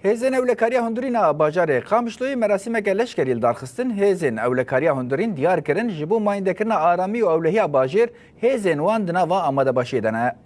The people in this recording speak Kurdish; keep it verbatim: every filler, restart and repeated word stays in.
Hêzên Ewlekariya Hundirîn a bajarê Qamişloyê merasîmeke leşkerî li dar xistin. Hêzên Ewlekariya Hundirîn diyar kirin, ji bo mayîndekirina aramî û ewlehiya bajêr, hêzên wan di nava amadebaşiyê de ne.